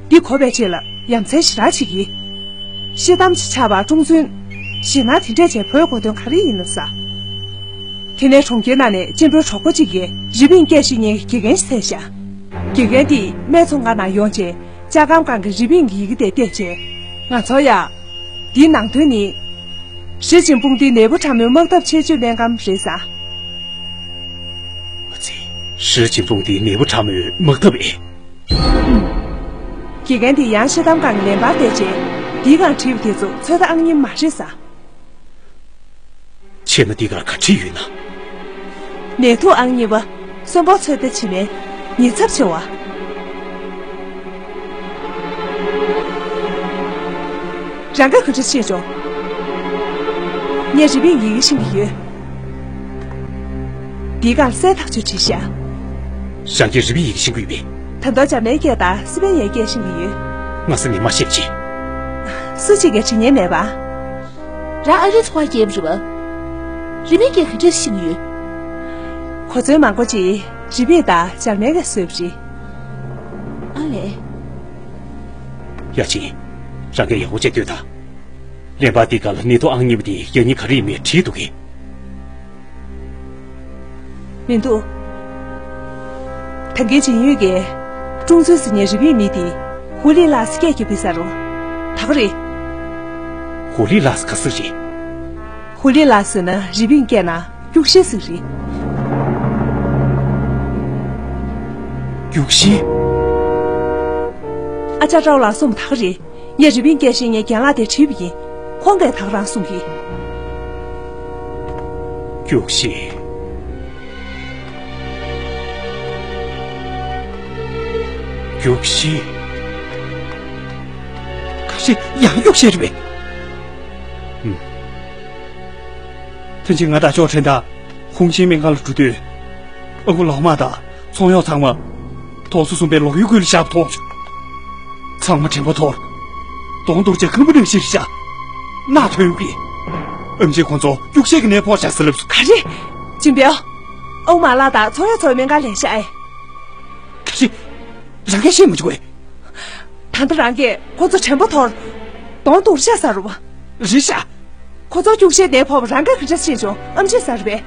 འདི་གོ་བའི་ཆེད་ལ་ཡ་མཚན་ཞེ་དྲག་བྱེད་ཀྱི། ཤི་གཏམ་ཅིག་ཆགས་པ་ཀྲུང་ཚུན། ཞེད་སྣང་དེ་འདྲས་བྱས་བོད་གོ་དོན་ག་རེ་ཡིན་ནམ་ཟེར། དེ་ནས་གྲོང་ཁྱེར་ནང་ནས་གཅེན་པོའི་གྲོགས་པོ་གཅིག་གིས་རི་པིན་སྐད་ཤེས་མཁན་གྱི་དགེ་རྒན་ཞིག་འཚོལ་ཤག་དགེ་རྒན་དེས་སྨད་འཚོང་ཁང་ནང་ཡོང་རྗེས་ལྕགས་སྒམ་སྒང་གི་རི་པིན་གྱི་ཡི་གེ་དེ་བལྟས་རྗེས། ང་ཚོར་ཡ། འདིའི་ནང་དོན་ནི། ཧྲི་ཅིན་ཕུང་འདི་ནད་འབུ་ཕྲ་མོའི་དམག་འཐབ་ཆེད་སྤྱོད་སྨན་སྒམ་རེད་ཟེར། ཨ་ཙི། ཧྲི་ཅིན་ཕུང་འདི་ནད་འབུ་ཕྲ་མོའི་དམག་འཐབ་ཨེ། དགེ་རྒན་དེ་ཡང་ཤི་གཏམ་སྒང་གི་ལན་པར་བལྟས་རྗེས། འདིའི་སྒང་བྲིས་པ་དེ་ཚོ་ཚོད་ལྟ་ཨང་གཉིས་མ་རེད་ཟེར། བྱས་ན་འདི་གར་ག་བྲིས་ཡོད་ན། ནད་དུག་ཨང་གཉིས་པ། གསོན་པོ་ཚོད་ལྟ་བྱེད་མིན། ཉེན་ཚབས་ཆེ་བ། རང་ག་ག་འདྲ་ཤེས་ཆོག་ངས་རི་པིན་ཡི་གེ་ཤེས་ཀྱི་ཡོད། འདིའི་སྒང་གསལ་ཐག་ཆོད་བྲིས་ཤག་རང་གིས་རི་པིན་ཡི་གེ་ཤེས་ཀྱི་ཡོད་པས། ད་དུང་འཇར་མན་སྐད་དང་སི་པན་ཡའི་སྐད་ཤེས་ཀྱི་ཡོད། སྔ་ས་ནས་མ་བཤད་ཅིག་སུ་གཅིག་གིས་བྲིས་མཁན་མེད་པ། རང་ཨ་རིའི་ཚོང་པ་རྒྱལ་པོ་རེད་པ། རི་པིན་སྐད་ག་འདྲས་ཤེས་ཀྱི་ཡོད། གོ་མཚོན་མང་པོ་ཅིག་རི་པིན་དང་འཇར་མན་གྱིས་བཟོས་པ་རེད། ཨ་ལས། ཡ་ཅིན། རང་གིས་ཡག་པོ་བྱས་ལྟོས་དང་། ལན་པར་འདིའི་སྒང་ལ་ནད་དུག་ཨང་གཉིས་པ་དེ་ཡང་སྙིང་ག་རེ་ཡིན་མིན་བྲིས་འདུག་གས། མི་འདུག་ད་གིན་ཇིན་ཡུས་ཀྱིས་ཀྲུང་ཚུན་ཟེར་མཁན་རི་པིན་མི་དེ་ཧུ་ལི་ལགས་སི་སྐད་རྒྱབ་པའི་ས་རུ། ད་ག་རེད། ཧུ་ལི་ལགས་སི་ག་ཟེར་རེད། ཧུ་ལི་ལགས་ཟེར་ན་རི་པིན་སྐད་ནང་རྒྱུག་ཤེས་ཟེར་རེད། རྒྱུག་ཤེས། ཨ་ཅག་ཀྲོའུ་ལགས་གསུངས་པ་ད་ག་རེད། ངས་རི་པིན་སྐད་བཤད་མཁན་རྒན་ལགས་དེ་དྲིས་པ་ཡིན། ཁོང་གིས་ད་ག་རང་གསུངས་ཡིན། རྒྱུགས་ཤེས། རྒྱུགས་ཤེས། ག་རེ་ཡང་རྒྱུགས་ཤེས་རེད་པས། ཨུམ། ཐེངས་གཅིག་ང་དང་ཅོ་ཁྲེན་དང་ཧུང་ཤིང་སྨན་ཁང་ལ་འགྲོ་དུས། ཨ་ཁུ་ལའོ་མ་དང་ཚོང་གཡོག་ཚང་མ་དོགས་སོ་གསུམ་པའི་ལོག་གཡུག་ཁུལ་ལ་བཞག་པ་མཐོང་བྱུང་། ཚང་མ་དྲན་པ་འཐོར། གདོང་གཏོར་བྱས་ཁང་པ་ནང་བཞིན་བཞག། རྣག་ཐོན་ཡོང་གི། ཨེམ་ཆིས་ཁོ་ཚོ་རྒྱུགས་ཤེས་ཀྱི་ནད་ཕོག་བཞག་ཟེར་ལབ་སོང་། ག་རེ། ཅིན་པེའོ། ཨ་ཁུ་མ་ལགས་དང་ཚོང་གཡོག་ཚོ་སྨན་ཁང་ལ་བཞག་ཨེ། ག་རེ། རང་གིས་ཤེས་མ་བྱུང་བས། ད་ལྟ་རང་གིས་ཁོ་ཚོ་དྲན་པ་འཐོར། གདོང་གཏོར་བཞག་ཟེར་བ། རེད་ཤག། ཁོ་ཚོ་རྒྱུགས་ཤེས་ནད་ཕོག་པ་རང་གིས་ག་འདྲ་ཤེས་བྱུང་། ཨེམ་ཆིས་ཟེར་བས།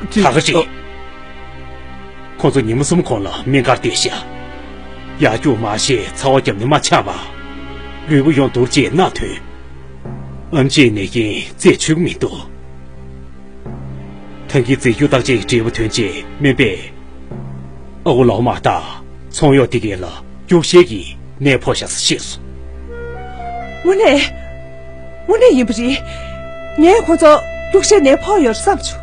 ད་ག་རེད། ཁོ་ཚོ་ཉི་མ་གསུམ་གོང་ལ་སྨན་ཁང་བསྡད་ཤག། ཡར་རྒྱུགས་མར་བཤལ་ཚ་བ་བརྒྱབ་ནས་མ་ཆགས་པ། ལུས་པོ་ཡོངས་གཏོར་བྱས་རྣག་ཐོན། ཨེམ་ཆིས་ནད་རྐྱེན་རྩད་ཆོད་ཀྱི་མི་འདུག། ད་གིན་རྫས་འགྱུར་བརྟག་དཔྱད་ཀྱི་འབྲས་བུ་ཐོན་རྗེས་སྨན་པས། ཨ་ཁུ་ལའོ་མ་དང་ཚོང་གཡོག་དེ་གས་ལ་རྒྱུགས་ཤེས་ཀྱི་ནད་ཕོག་བཞག་ཟེར་བཤད་སོང་། དངོས་གནས། དངོས་གནས་ཡིན་པ་རེད། ངས་ཁོ་ཚོ་རྒྱུགས་ཤེས་ནད་ཕོག་ཡོད་བསམ་བྱུང་།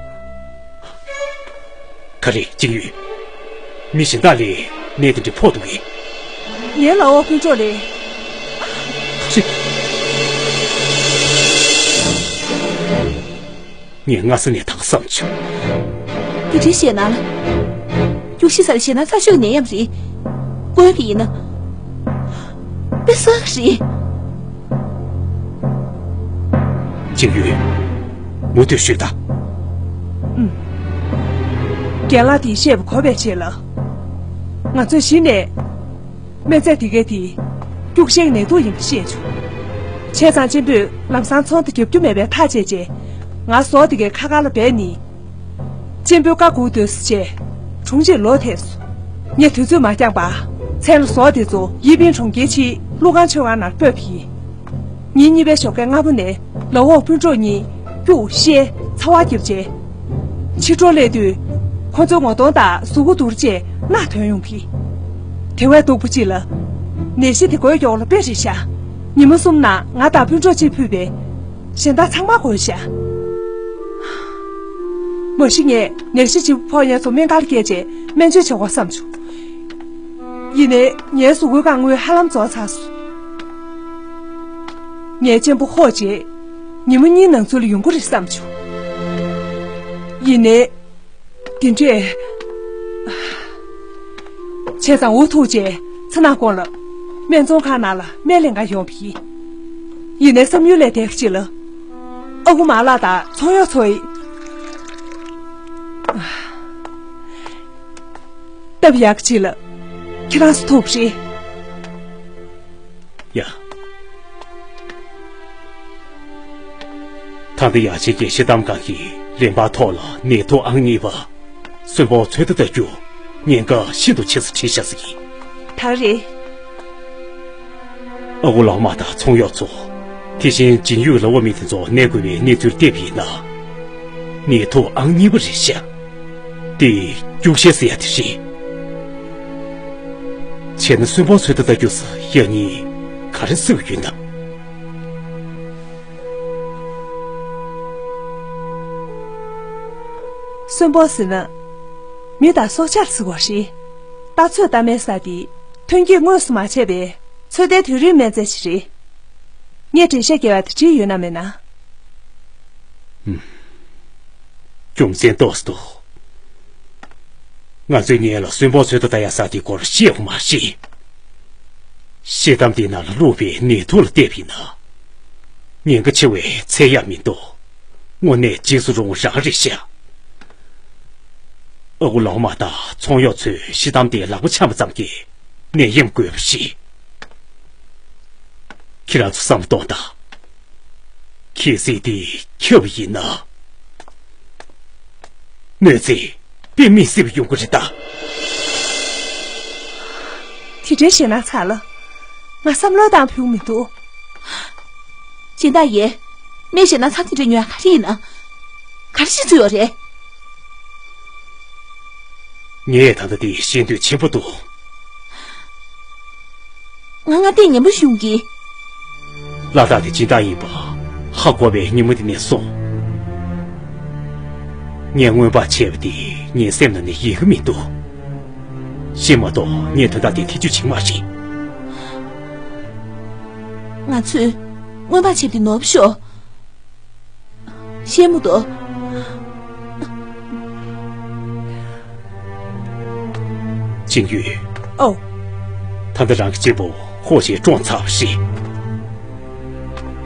ག་རེ། ཅིན་ཡུས། མི་གཞན་དག་ལ་ནད་དེ་འདྲ་ཕོག་འདུག་གས། ངའི་ལག་འོག་སྤུན་གྲོགས་ལ། ག་རེ། ངས་སྔ་ས་ནས་ད་ག་བསམ་བྱུང་། དེ་འདྲའི་ཞེད་སྣང་ལ། རྒྱུགས་ཤེས་ཟེར་ཞེད་སྣང་ཚ་ཤོས་ནད་ཡམས་རེད། དངོས་དེ་ཡིན་ན། དཔེ་བཟང་རེད། ཅིན་ཡུས། མུ་མཐུད་ཤོད་དང་། ཨུམ། རྒན་ལགས་དེས་བཤད་པ་གོ་བའི་ཆེད་ལ། ང་ཚོས་གཞི་ནས། སྨན་རྫས་དེ་གའི་དེ། རྒྱུགས་ཤེས་ནད་དུག་ཡིན་པ་ཤེས་བྱུང་། བྱས་ཙང་གཅེན་པོས་ལམ་སང་ཚོང་དེ་རྒྱབ་རྒྱུ་མེད་པའི་ཐག་བཅད་རྗེས། ང་ཟོག་དེ་གའི་ཁ་ཁ་ལ་སྦས་ནས། གཅེན་པོའི་བཀའ་སྒུག་སྡོད་ཟེར་བྱས། དྲུང་ཆེར་ལོག་ཐལ་སོང་། ངས་དུས་ཚོད་མ་འཁྱམས་པར་མཚན་ལ་ཟོག་དེ་ཚོ་ཡི་པིན་གྲོང་ཁྱེར་ཕྱིའི་ཀླུ་ཁང་མཆོད་ཁང་ནང་སྤོས་པ་ཡིན། ཉིན་གཉིས་པའི་ཞོགས་ཀས་སྔ་པོ་ནས་ལག་འོག་སྤུན་གྲོགས་གཉིས་རྒྱུགས་ཤེས་ཚ་བ་བརྒྱབ་རྗེས། ཕྱི་དྲོ་སླེབས་དུས་ཁོ་ཚོའི་ངོ་གདོང་དང་གཟུགས་པོ་འདུར་བྱས་རྣག་ཐོན་ཡོང་གི། དེ་བས་སྡུག་པོ་ཅིག་ལ། ནད་གཞི་དེ་མགོའི་མགྱོགས་ལ་དཔེ་རེད་ཤག། ཉི་མ་གསུམ་ནང་ང་དང་སྤུན་གྲོགས་གཅིག་ཕུད་པས། གཞན་དག་ཚང་མ་གོས་ཤག། མ་གཞི་ངས་ནད་གཞི་ལྗིད་པོ་ཕོག་མཁན་ཚོ་སྨན་ཁང་ལ་བསྐྱལ་རྗེས་སྨན་བཅོས་བྱེད་དགོས་བསམ་བྱུང་། ཡིན་ནའི་ངའི་གཟུགས་པོའི་རྐང་དངུལ་ཧ་ལམ་རྫོགས་ཚར་སོང་། ངས་གཅེན་པོ་ཧོ་བྱས། ཉི་མ་གཉིས་ནང་ཚུད་ལ་ཡོང་གི་རེད་བསམ་བྱུང་། ཡིན་ནའི། དེ་འདྲས། བྱས་ཙང་འུ་ཐུག་རྗེས་ཚ་ནག་ཀོང་ལ། སྨན་ཚོང་ཁང་ནང་ལ་སྨན་ལེན་ག་ཡོང་བ་ཡིན། ཡིན་ནའི་བསམ་ཡུལ་ལས་འདས་ཀྱི་ལ། ཨ་ཁུ་མ་ལགས་དང་ཚོང་གཡོག་ཚོ་ཡི། སྟབས་ཡག་ཅིག་ལ། ཁྱེད་རང་ཚོ་ཐུག་རེད། ཡ། ད་ལྟ་ཡ་ཆེན་གྱི་ཤི་གཏམ་ཁང་གི་རིམ་པ་ཐོག་ལ་ནད་ཐོག་ཨང་གཉིས་པ། གསོན་པོ་ཚོད་ལྟ་ལྟ་རྒྱུ་ཉེན་ཁ་ཤིན་ཏུ་ཆེ་ས་བྲིས་བཞག་ས་ཡིན། ད་རེད། ཨ་ཁུ་ལགས་མ་དང་ཚོང་གཡོག་ཚོ། དེ་བཞིན་ཇིན་ཡུས་ལ་བ་མི་དེ་ཚོ་གནས་དགོས་པའི་གནས་ཚུལ་བལྟས་པ་ཡིན་ན། ནད་ཐོག་ཨང་གཉིས་པ་རེད་ཤག། དེ་རྒྱུགས་ཤེས་ཟེར་ཡ་དེ་རེད། བྱས་ན་གསོན་པོ་ཚོད་ལྟ་ལྟ་རྒྱུ་ཟེར་ཡ་གཉིས་ག་རེ་ཟེར་བ་ཡོད་ན། གསོན་པོ་ཟེར་ན། མི་དང་སྲོག་ཆགས་ཟེར་བ་རེད། ལྟ་ཚོད་ལྟ་མེད་ས་དེ་ཐོན་སྐྱེད་དངོས་སུ་མ་བྱས་པའི་ཚོད་ལྟའི་དུས་རིམ་སྨན་རྫས་ཤིག་རེད། ངས་འགྲེལ་བཤད་རྒྱག་ཡ་དེ་བྲིས་ཡོད་ན་མེད་ན། ཧུམ། རྒྱུ་མཚན་ཏོག་ཙམ་འདུག། ང་ཚོས་ངེད་ལ་གསོན་པོ་ཚོད་ལྟ་ལྟ་ཡ་ས་དེའི་སྐོར་བཤད་པ་མ་ཤེས། ཤི་གཏམ་དེའི་ནང་ལ་བླུགས་པའི་ནད་དུག་ལ་བལྟས་པ་ཡིན་ན། ཉེན་ཁ་ཆེ་བའི་ཚད་ཡང་མི་འདུག། དངོས་གནས་འཇིགས་སུ་རུང་བ་རང་རེད་ཤག། ཨ་ཁུ་ལའོ་མ་དང་ཚོང་གཡོག་ཚོས་ཤི་གཏམ་དེ་ལག་པ་འཆང་བ་ཙམ་གྱིས་ནད་ཡམས་འགོས་པ་ཞིག། ཁྱེད་རང་ཚོ་བསམ་བློ་གཏོང་དང་། གལ་སྲིད་དེ་ཁྱབ་པ་ཡིན་ན། གནོད་འཚེ་དཔེ་མི་སྲིད་པ་ཡོང་གི་རེད་ད། དེ་འདྲའི་ཞེད་སྣང་ཚ་ལ། ང་བསམ་བློ་བཏང་ཕོད་མི་འདུག། སྦྱིན་བདག་ཡིན། མི་ཞེད་སྣང་ཚ་དེ་འདྲ་ཉོ་ཡ་ག་རེ་ཡིན་ན། ག་རེ་བྱེད་ཚུལ་ཡོད་རེད། ངས་ད་ལྟ་དེ་ཤེས་འདོད་ཆེན་པོ་འདུག། ང་ང་ལྟས་ངན་པ་ཞུ་གི། ལ་དྭགས་དེ་སྦྱིན་བདག་ཡིན་པ་ཧ་གོ་བའི་ཉིན་མོ་དེ་ནས་བཟུང་། ངས་སྔོན་དཔག་བྱས་པ་དེ་ངའི་སེམས་ནང་ནས་ཡལ་གྱི་མི་འདུག། ཤི་མ་གཏོགས་ངས་དོན་དག་དེ་ཐེ་ཇུས་བྱེད་ཀྱི་མ་རེད། ང་ཚོས་སྔོན་དཔག་བྱས་པ་དེ་ནོར་བ་ཤོག། ཤེས་མ་གཏོགས། ཅིན་ཡུས། ཨོ། ད་ལྟ་རང་གི་གཅེན་པོ་ཧོ་ཞེས་བཀྲོངས་ཚར་བ་རེད།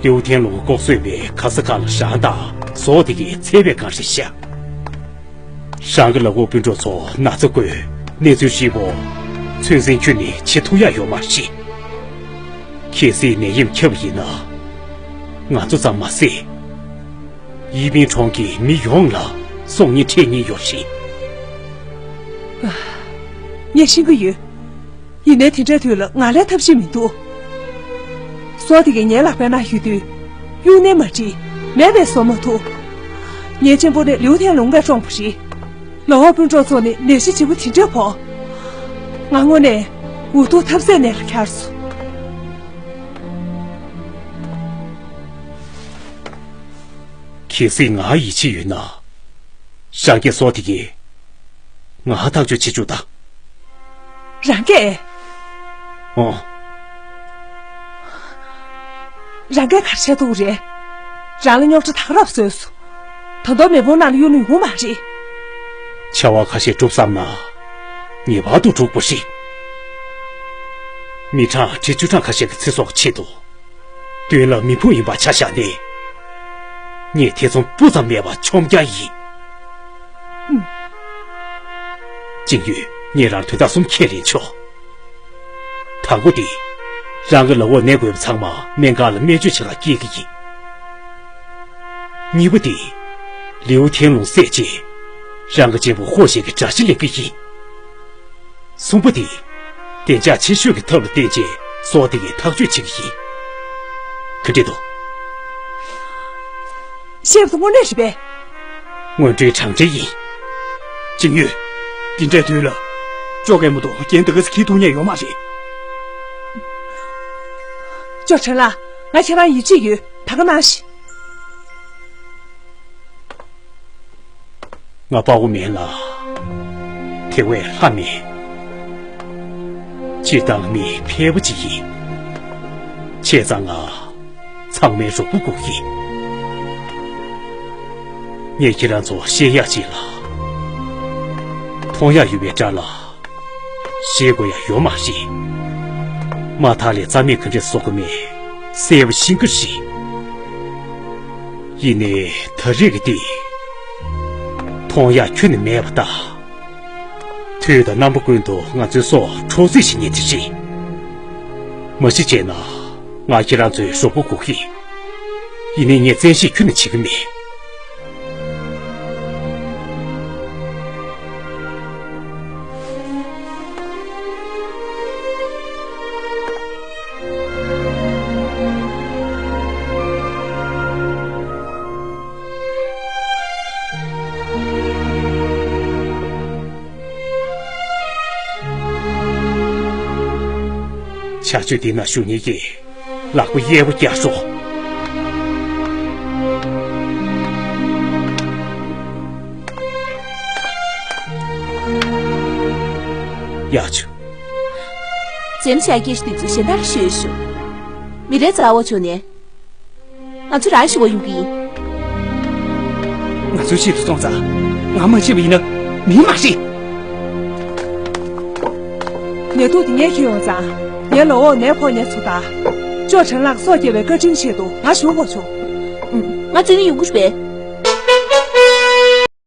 ལིའུ་ཐན་ལུང་ལྐོག་གསོད་པའི་ག་ས་ག་ལ་རང་དང་ཟོག་དེ་གའི་ཚེ་བའི་སྒང་རེད་ཤག། རང་གི་ལག་འོག་སྤུན་གྲོགས་ཚོ་ན་ཚ་བཀོད་གནས་ཚུལ་ཧྲིལ་པོ་ཚོད་འཛིན་ཁྱོན་ནས་བྱེད་ཐུབ་ཡ་ཡོད་མ་རེད། གལ་སྲིད་ནད་ཡམས་ཁྱབ་པ་ཡིན་ན། ང་ཚོ་ཙམ་མ་ཟད། ཡི་པིན་གྲོང་གི་མི་ཡོངས་ལ་སྲོག་ཉེན་འཕྲད་ཉེན་ཡོད་རེད། ངས་ཤེས་ཀྱི་ཡོད། ཡིན་ནའི་དེ་འདྲའི་དུས་ལ་ང་ལ་ཐབས་ཤེས་མི་འདུག། ཟོག་དེ་གས་ངའི་ལག་པའི་ནང་ཡོད་དུས། གཡུག་ནའི་མ་འགྲིག། མེད་པས་བཟོ་མ་ཐུབ། ངའི་གཅེན་པོ་ནི་ལིའུ་ཐན་ལུང་གིས་བཀྲོངས་པ་རེད། ལག་འོག་སྤུན་གྲོགས་ཚོ་ནི་ནད་གཞི་ལྗིད་པོ་དེ་འདྲ་ཕོག། ང་དངོས་གནས་འུ་ཐུག་ཐབས་ཟད་གནས་ལ་གྱར་སོང་། གལ་སྲིད་ང་ཡིད་ཆེས་ཡོད་ན། རང་གིས་ཟོག་དེ་གས་ང་ཐག་གཅོད་བྱེད་བཅུག་དང་། རང་གིས། ཨོ། རང་གིས་ག་རེ་བྱེད་ཐུབ་རེད། རང་ལ་རྙོག་དྲ་ད་ག་རང་བཟོས་སོང་། ད་དུང་མེ་ཕུང་ནང་ལ་གཡུག་ན་ཡོང་མ་རེད། བྱ་བ་ཁ་ཤས་སྒྲུབ་བསམ་ན། ངེས་པར་དུ་འགྲུབ་དགོས་ཤིང་། མི་གྲངས་ཁྲི་བཅུ་གྲངས་ཁ་ཤས་ཀྱི་ཚེ་སྲོག་གི་ཆེད་དུ། དོན་ལ་མི་ཕམ་ཡིན་པ་ཆ་བཞག་ནས། ངས་ཐེ་ཚོམ་སྤུ་ཙམ་མེད་པར་མཆོང་རྒྱག་ཡིན། ཅིན་ཡུས། ངས་རང་དོན་དག་གསུམ་ཁས་ལེན་ཆོག། དང་པོ་དེ། རང་གི་ལག་འོག་ནད་འགོས་པ་ཚང་མ་སྨན་ཁང་ལ་སྨན་བཅོས་བྱེད་གར་སྐྱེལ་གྱི་ཡིན། གཉིས་པ་དེ། ལིའུ་ཐན་ལུང་བསད་རྗེས། རང་གི་གཅེན་པོ་ཧོ་ཞེས་ཀྱི་དགྲ་ཤ་ལེན་གྱི་ཡིན། གསུམ་པ་དེ། བདེ་འཇགས་ཆེ་ཤོས་ཀྱི་ཐབས་ལ་བརྟེན་བྱས་ཟོག་དེ་གའི་ཐག་གཅོད་བྱེད་ཀྱི་ཡིན། ག་འདྲ་འདུག། བཤད་པ་དེ་དངོས་གནས་རེད་པས། དངོས་འབྲེལ་དྲང་འབྲེལ་ཡིན། ཅིན་ཡུས། འདི་འདྲའི་དུས་ལ། ཅོ་གའི་མུ་ཏོ་རྒྱན་འདི་ག་ཚོད་འཁྱེར་ཐུབ་མཁན་ཡོད་མ་རེད། ཅོ་ཁྲེན་ལགས། ང་ཁྱེད་རང་ཡིད་ཆེས་ཡོད། ད་ག་ནང་བཞིན། ང་དཔའ་བོ་མིན་ལ། དེ་བས་ལྷ་མིན། སྤྱིར་བཏང་མི་ཕལ་པ་ཅིག་ཡིན། བྱས་ཙང་ང་ཚང་མའི་རོགས་པ་དགོས་ཀྱི། ངས་ཁྱེད་རང་ཚོ་ཤེས་ཡག་ཅིག་ལ། མཐོང་ཡག་ཡོད་པའི་དགྲ་ལ། ཞེད་དགོས་ཡ་ཡོད་མ་རེད། མ་ཐག་ལས་རྩ་མེད་ག་འདྲས་བཟོ་དགོས་མེད་གསལ་པོ་ཤེས་ཀྱི་རེད། ཡིན་ནའི་ད་རེས་ཀྱི་འདི། མཐོང་ཡག་ཁྱོན་ནས་མེད་པ་ལྟ། དུས་དང་རྣམ་པ་ཀུན་ཏུ་ང་ཚོའི་སྲོག་འཕྲོག་རྩིས་བྱེད་མཁན་དེ་རེད། མ་གཞི་བྱས་ན་ང་ཁྱེད་རང་ཚོའི་རོགས་པ་དགོས་ཀྱི། ཡིན་ནའི་ངས་བཙན་ཤེད་ཁྱོན་ནས་བྱེད་ཀྱི་མེད། བྱ་སྤྱོད་འདི་ན་ཞུ་ཉེས་ཀྱིས། ལག་པ་གཡས་པོ་བརྐྱངས་སོང་། ཡག་བྱུང་། འཛེམ་བྱ་སྐད་ཤོད་དུས་ཚོད་གཞན་དག་ལ་ཤོད་ཤོག། མི་རེ་རྩ་བ་ཆོག་ནས། ང་ཚོ་རང་ཞུ་བ་ཡོང་གི་ཡིན། ང་ཚོའི་ཆེད་དུ་སོང་ཙང་། ང་མ་བྱེད་པ་ཡིན་ན་མི་མ་རེད། ནད་དུག་དེ་ངས་ཁྱེར་ཡོང་ཙང་། ངའི་ལག་འོག་ནད་ཕོག་མཁན་ཚོ་དང་། ཅོ་ཁྲེན་ལགས་སྲོག་སྐྱེལ་བའི་བཀའ་དྲིན་ཆེད་དུ་ང་ཞུ་དགོས་བྱུང་། ཨུམ། ང་བཙན་གྱིས་ཡོང་གི་རེད་པས།